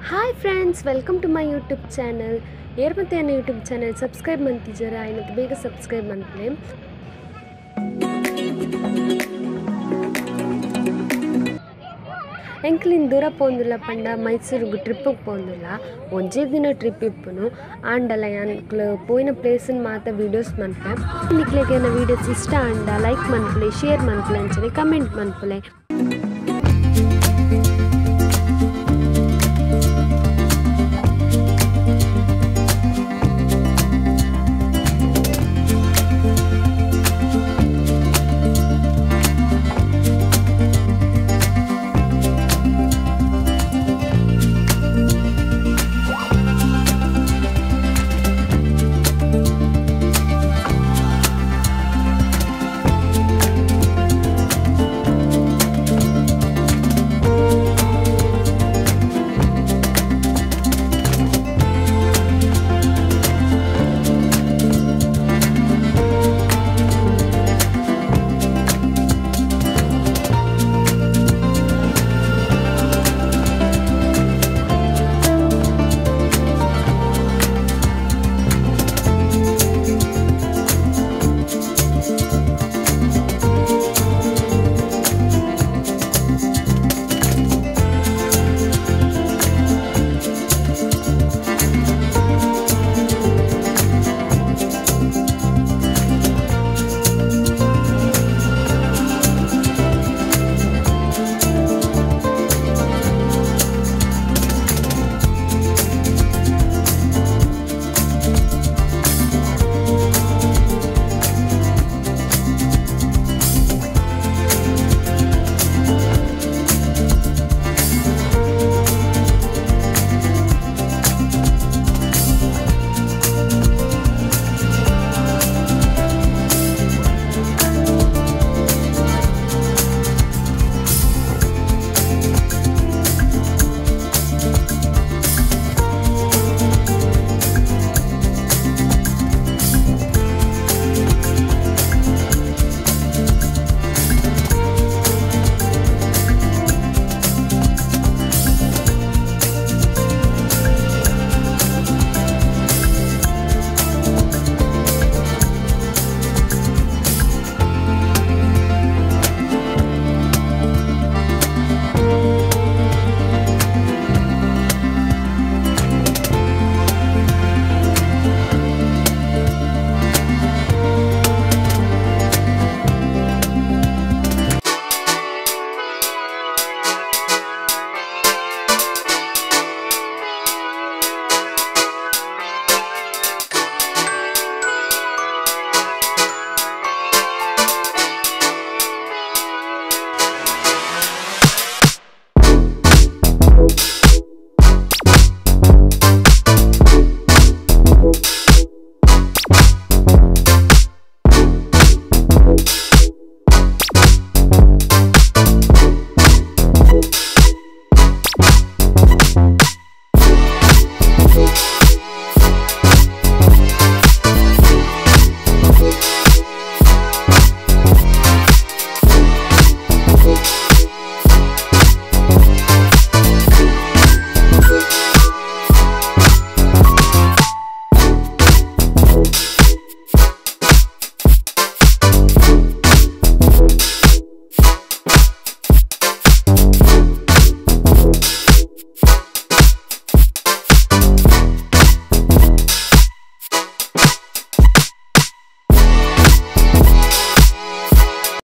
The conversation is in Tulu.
Hi friends, welcome to my YouTube channel. ಏರ್ ಮತ್ತೆ ನನ್ನ ಯೂಟ್ಯೂಬ್ ಚಾನಲ್ ಸಬ್ಸ್ಕ್ರೈಬ್ ಮಂತಿಜರ ಆಯ್ನತ್ ಬೇಗ ಸಬ್ಸ್ಕ್ರೈಬ್ ಮನ್ಪುಲೆ. ಎಂಕ್ಲಿನ್ ದೂರ ಪೋಂದುಲ್ಲ ಪಂಡ ಮೈಸೂರುಗು ಟ್ರಿಪ್ಪುಗ್ ಪೋಂದುಲ್ಲ, ಒಂಜೇ ದಿನ ಟ್ರಿಪ್ ಇಪ್ಪುನು. ಆಂಡಲ ಯಾನ್ಕ್ಲು ಪೋಯಿನ ಪ್ಲೇಸ್ನ್ ಮಾತ ವೀಡಿಯೋಸ್ ಮನ್ಪೆ. ನಿಕ್ಲೆಗ್ ಎನ್ನ ವೀಡಿಯೋಸ್ ಇಷ್ಟ ಆಂಡ ಲೈಕ್ ಮನ್ಪುಲೆ, ಶೇರ್ ಮನ್ಪುಲೆ, ಅಂಚನೆ ಕಮೆಂಟ್ ಮನ್ಪುಲೆ.